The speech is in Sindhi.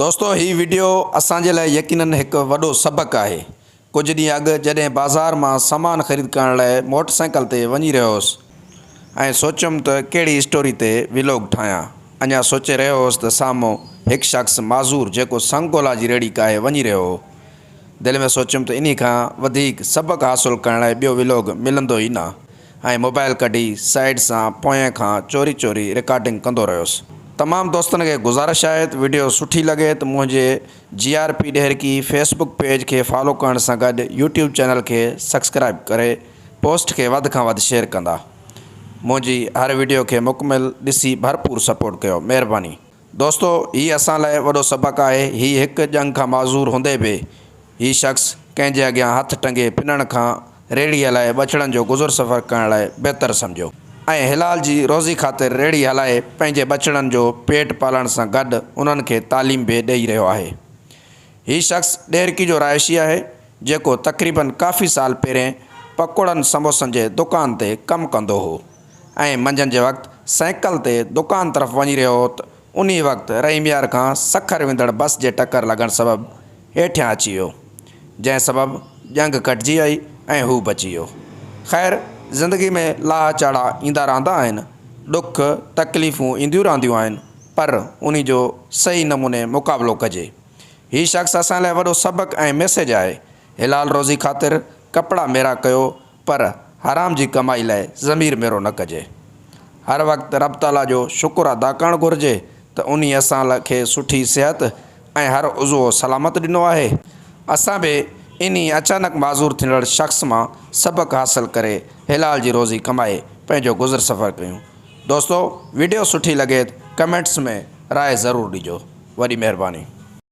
دوستو هي وڊيو اسان جي لاء يقينن هڪ وڏو سبق آهي. ڪجهه ڏينهن اڳ جڏهن بازار مان سامان خريد ڪرڻ لاء موٽر سائيڪل تي وڃي رهيو هوس ۽ سوچيم ته ڪهڙي اسٽوري تي ويلاگ ٺاهيان. اڃا سوچي رهيو هوس ته سامهون هڪ شخص معذور جيڪو سنگولا جي ريڙهي ڪاهي وڃي رهيو هو. دل ۾ سوچيم ته انهي کان وڌيڪ سبق حاصل ڪرڻ لاء ٻيو ويلاگ ملندو ئي نه. ۽ موبائل ڪڍي سائيڊ سان پوئين کان چوري چوري رڪارڊنگ ڪندو رهيس. تمام دوستن کي گذارش آهي ته وڊيو سٺي لڳي ته منهنجي G R P Daharki Facebook page کي فالو ڪرڻ سان گڏ يوٽيوب چينل کي سبسڪرائب ڪري پوسٽ کي وڌ کان وڌ شيئر ڪندا. منهنجي هر وڊيو کي مڪمل ڏسي ڀرپور سپورٽ ڪيو. مهرباني. دوستو هي اسان لاء وڏو سبق آهي هي هڪ ڄنگهه کان معذور هوندي به هي شخص ڪنهن جي اڳيان هٿ ٽنگي پنڻ کان ريڙهي هلائي ٻچڙن جو گذر سفر ڪرڻ لاء بهتر سمجهيو ۽ حلال جي روزي خاطر ريڙهي هلائي پنهنجي ٻچڙن جو پيٽ پالڻ سان گڏ انهن کي تعليم به ڏئي رهيو آهي. هي شخص ڏهرڪي جو رهائشي آهي جيڪو تقريبن ڪافي سال پهرين پڪوڙن سموسن جي دڪان تي ڪم ڪندو هو ۽ منجهند جي وقت سائيڪل تي دڪان طرف وڃي رهيو هو ته انهي وقت رحيم يار کان سکر ويندڙ بس جي ٽڪر لڳڻ سبب هيٺيان اچي ويو، جنهن سبب ڄنگهه ڪٽجي آئي ۽ هو بچي ويو. خير زندگي ۾ لاها چاڙها ايندا رهندا آهن، ڏک تڪليفون اينديون رهنديون آهن پر انهي جو صحيح نموني مقابلو ڪجي. هي شخص اسان لاء وڏو سبق ۽ ميسيج آهي. حلال روزي خاطر ڪپڙا ميرا ڪيو پر حرام جي ڪمائي لاء ضمير ميرو نه ڪجي. هر وقت رب تعاليٰ جو شڪر ادا ڪرڻ گهرجي ته انهي اسان کي سٺي صحت ۽ هر عضوو سلامت ڏنو آهي. اسان به انهي اچانڪ معذور ٿيندڙ شخص مان سبق حاصل ڪري حلال جي روزي ڪمائي پنهنجو گذر سفر ڪيون. دوستو وڊيو سٺي لڳي ته ڪمينٽس ۾ راء ضرور ڏجو. وڏي مهرباني.